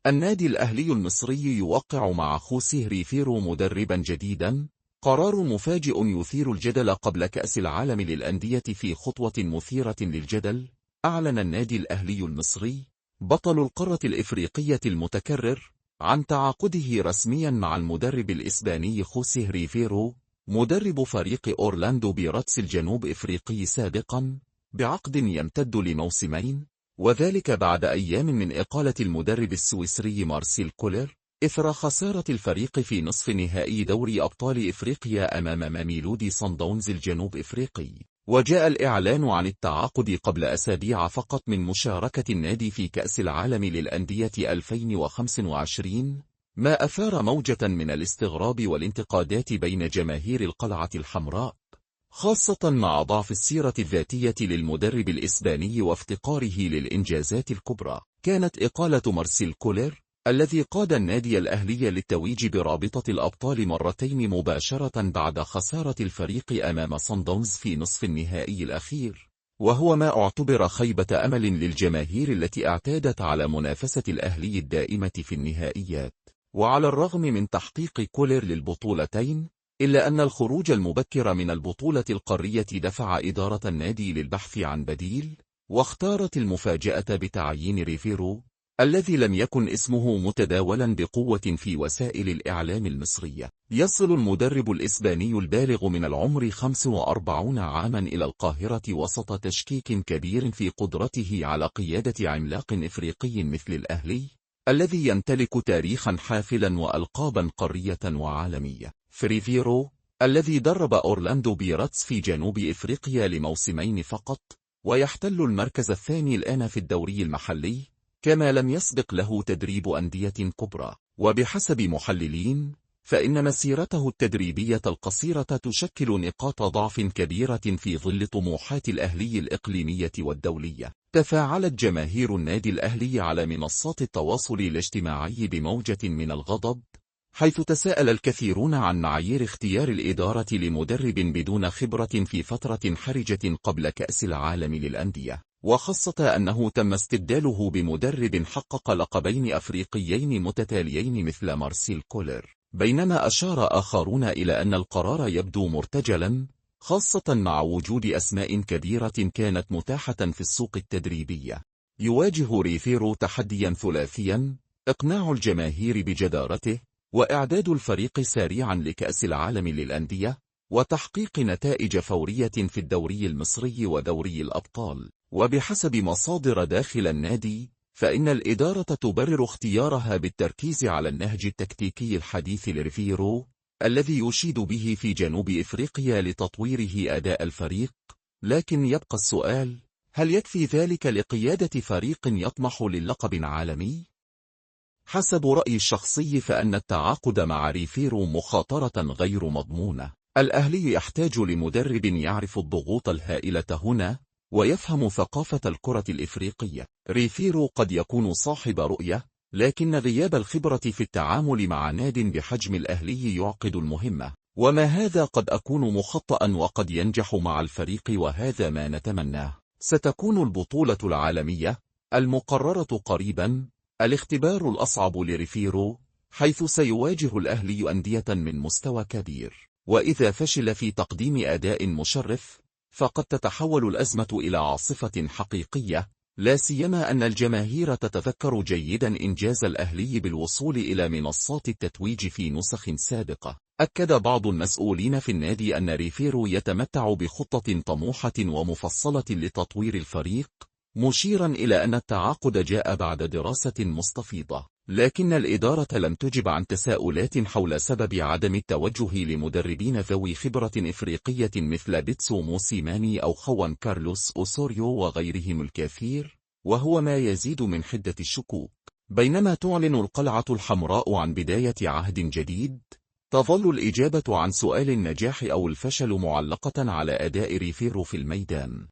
النادي الأهلي المصري يوقع مع خوسيه ريفيرو مدربا جديدا، قرار مفاجئ يثير الجدل قبل كأس العالم للأندية. في خطوة مثيرة للجدل، أعلن النادي الأهلي المصري بطل القارة الإفريقية المتكرر عن تعاقده رسميا مع المدرب الإسباني خوسيه ريفيرو، مدرب فريق أورلاندو بيراتس الجنوب إفريقي سابقا، بعقد يمتد لموسمين، وذلك بعد أيام من إقالة المدرب السويسري مارسيل كولر إثر خسارة الفريق في نصف نهائي دوري أبطال إفريقيا أمام ماميلودي صن داونز الجنوب إفريقي. وجاء الإعلان عن التعاقد قبل أسابيع فقط من مشاركة النادي في كأس العالم للأندية 2025، ما أثار موجة من الاستغراب والانتقادات بين جماهير القلعة الحمراء، خاصة مع ضعف السيرة الذاتية للمدرب الإسباني وافتقاره للإنجازات الكبرى. كانت إقالة مارسيل كولر الذي قاد النادي الأهلي للتويج برابطة الأبطال مرتين مباشرة بعد خسارة الفريق أمام صن داونز في نصف النهائي الأخير، وهو ما اعتبر خيبة أمل للجماهير التي اعتادت على منافسة الأهلي الدائمة في النهائيات. وعلى الرغم من تحقيق كولر للبطولتين، إلا أن الخروج المبكر من البطولة القارية دفع إدارة النادي للبحث عن بديل، واختارت المفاجأة بتعيين ريفيرو الذي لم يكن اسمه متداولا بقوة في وسائل الإعلام المصرية. يصل المدرب الإسباني البالغ من العمر 45 عاما إلى القاهرة وسط تشكيك كبير في قدرته على قيادة عملاق إفريقي مثل الأهلي، الذي يمتلك تاريخا حافلا وألقابا قارية وعالمية. ريفيرو الذي درب أورلاندو بيراتس في جنوب إفريقيا لموسمين فقط، ويحتل المركز الثاني الآن في الدوري المحلي، كما لم يسبق له تدريب أندية كبرى. وبحسب محللين، فإن مسيرته التدريبية القصيرة تشكل نقاط ضعف كبيرة في ظل طموحات الأهلي الإقليمية والدولية. تفاعلت جماهير النادي الأهلي على منصات التواصل الاجتماعي بموجة من الغضب، حيث تساءل الكثيرون عن معايير اختيار الإدارة لمدرب بدون خبرة في فترة حرجة قبل كأس العالم للأندية، وخاصة أنه تم استبداله بمدرب حقق لقبين أفريقيين متتاليين مثل مارسيل كولر. بينما أشار آخرون إلى أن القرار يبدو مرتجلا، خاصة مع وجود أسماء كبيرة كانت متاحة في السوق التدريبية. يواجه ريفيرو تحديا ثلاثيا: إقناع الجماهير بجدارته، وإعداد الفريق سريعا لكأس العالم للأندية، وتحقيق نتائج فورية في الدوري المصري ودوري الأبطال. وبحسب مصادر داخل النادي، فإن الإدارة تبرر اختيارها بالتركيز على النهج التكتيكي الحديث لريفيرو الذي يشيد به في جنوب إفريقيا لتطويره أداء الفريق. لكن يبقى السؤال: هل يكفي ذلك لقيادة فريق يطمح للقب عالمي؟ حسب رأيي الشخصي، فأن التعاقد مع ريفيرو مخاطرة غير مضمونة. الأهلي يحتاج لمدرب يعرف الضغوط الهائلة هنا، ويفهم ثقافة الكرة الإفريقية. ريفيرو قد يكون صاحب رؤية، لكن غياب الخبرة في التعامل مع ناد بحجم الأهلي يعقد المهمة. وما هذا قد أكون مخطئا وقد ينجح مع الفريق، وهذا ما نتمناه. ستكون البطولة العالمية المقررة قريبا الاختبار الأصعب لريفيرو، حيث سيواجه الأهلي أندية من مستوى كبير، وإذا فشل في تقديم أداء مشرف فقد تتحول الأزمة إلى عاصفة حقيقية، لا سيما أن الجماهير تتذكر جيدا إنجاز الأهلي بالوصول إلى منصات التتويج في نسخ سابقة. أكد بعض المسؤولين في النادي أن ريفيرو يتمتع بخطة طموحة ومفصلة لتطوير الفريق، مشيرا إلى أن التعاقد جاء بعد دراسة مستفيضة. لكن الإدارة لم تجب عن تساؤلات حول سبب عدم التوجه لمدربين ذوي خبرة إفريقية مثل بيتسو موسيماني أو خوان كارلوس أوسوريو وغيرهم الكثير، وهو ما يزيد من حدة الشكوك. بينما تعلن القلعة الحمراء عن بداية عهد جديد، تظل الإجابة عن سؤال النجاح أو الفشل معلقة على أداء ريفيرو في الميدان.